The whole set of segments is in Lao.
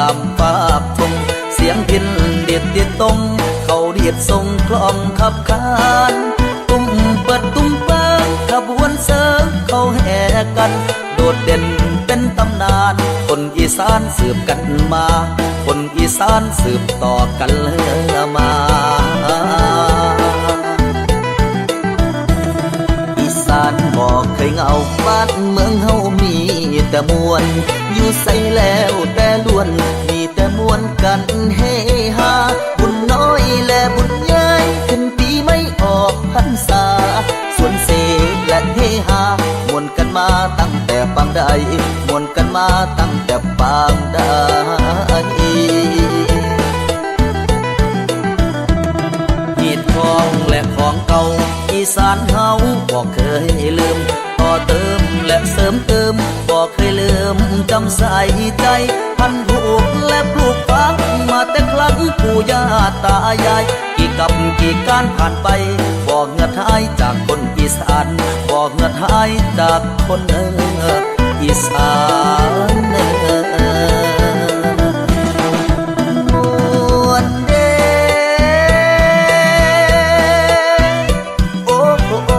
ຕາມຟາກທົ່ງ ສຽງພິນດີດຕິດຕົງ ເຂົາດີດສົ່ງຄລອງຂັບຂານ ຕຸ້ມເປີດຕຸ້ມເປີງ ຂະບວນເສີງເຂົາແຫ່ກັນ ໂດດເດັ່ນເປັນຕຳນານ ຄົນອີສານສືບກັນມາ ຄົນອີສານສືບຕໍ່ກັນມາ. ອີສານບໍ່ເຄີຍເຫງົາ ບ້ານເມືອງເຮົາມີແຕ່ມ່ວນ ຢູ່ໃສແລ້ວແຕ່ມ່ວນ ມີແຕ່ມ່ວນກັນເຮຮາ ບຸນນ້ອຍແລະບຸນໃຫຍ່ ຂຶ້ນປີໃໝ່ອອກພັນສາ ຊວນເສແລະເຮຮາ ມ່ວນກັນມາຕັ້ງແຕ່ປາງໃດ ມ່ວນກັນມາຕັ້ງແຕ່ປາງໃດ. ຮີດຄອງແລະຂອງເກົ່າ ອີສານເຮົາບໍ່ເຄີຍລືມ ຕໍ່ເຕີມແລະເສີມເຕີມ ບໍ່ເຄີຍລືມຈຳໃສ່ໃຈ ພັນຜູກແລະປູກຝັງ ມາແຕ່ຄັ້ງປູ່ຍ່າຕາຍາຍ ກີ່ກັບກີ່ການຜ່ານໄປ ບໍ່ເຫືອດຫາຍຈາກຄົນອີສານ ບໍ່ເຫືອດຫາຍຈາກຄົນ ອີສານ ມ່ວນເດ ໂອ້ໂອ້ ໂອ້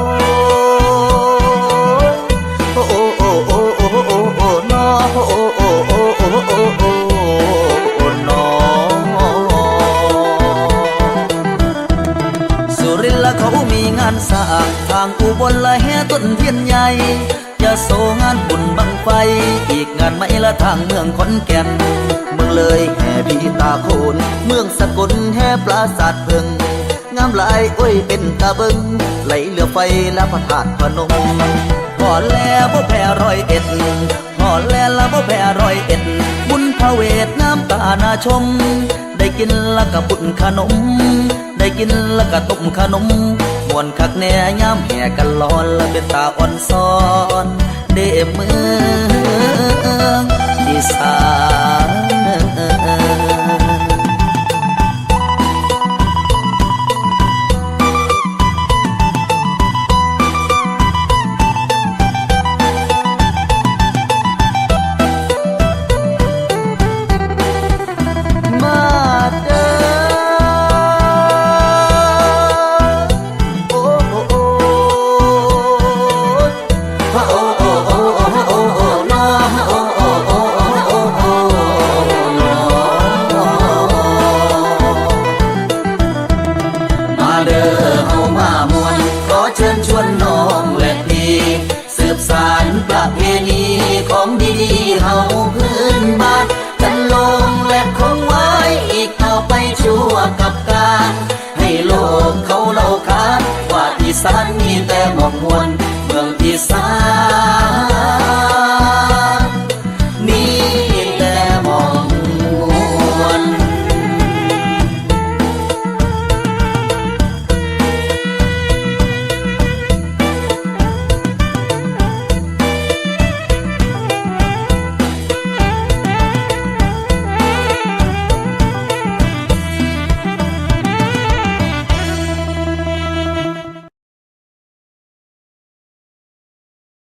ໂອ້ ໂອ້ໂອ້ ໂອ້ໂອ້ ໂອ້ໂອ້ ໂອ້ໂອ້ ໂອ້ໂອ້ ໂອ້ໂອ້ ໂອ້ໂອ້ ໂອ້ໂອ້ ໂອ້ໂອ້ ໂອ້ໂອ້ ໂອ້ໂອ້ ສຸລິນລະເຂົາມີງານສ້າງ ທາງອຸບົນລະແຫ່ຕົ້ນທຽນໃຫຍ່ ຍະໂສງານບຸນບັ້ງໄຟ ອີກງານໃໝ່ລະທາງເມືອງຂອນແກ່ນ ເມືອງເລີຍແຫ່ຜີຕາໂຂນ ເມືອງສະກົນແຫ່ປາສາດເຜິ້ງ ງາມຫຼາຍໂອ້ຍເປັນຕາເບິ່ງ ໄຫຼເຫຼືອໄຟລະພະທາດພະນົມ ຮອດແລບໍ່ແພ້ຮ້ອຍເອັດ ຮອດແລລະບໍ່ແພ້ຮ້ອຍເອັດ ບຸນພະເວດງາມຕາໜ້າຊົມ ໄດ້ກິນລະກະປຸ້ນຂະໜົມ ໄດ້ກິນລະກະຕົ້ມຂະໜົມ ມ່ວນຄັກແນ່ຍາມແຫ່ກັນລອນ ລະເປັນຕາອ່ອນຊອນເດເມືອງອີສານ. ມາເດີເຮົາມາມ່ວນ ຂໍເຊີນຊວນນ້ອງແລະພີ່ ສືບສານປະເພນີຂອງດີໆເຮົາພື້ນບ້ານ ຈັນລອງແລະຂອງຫວາຍ ອີກຕໍ່ໄປຊົ່ວກັບການ ໃຫ້ໂລກເຂົາເລົ່າຂານ ວ່າອີສານມີແຕ່ໝອກມ່ວນ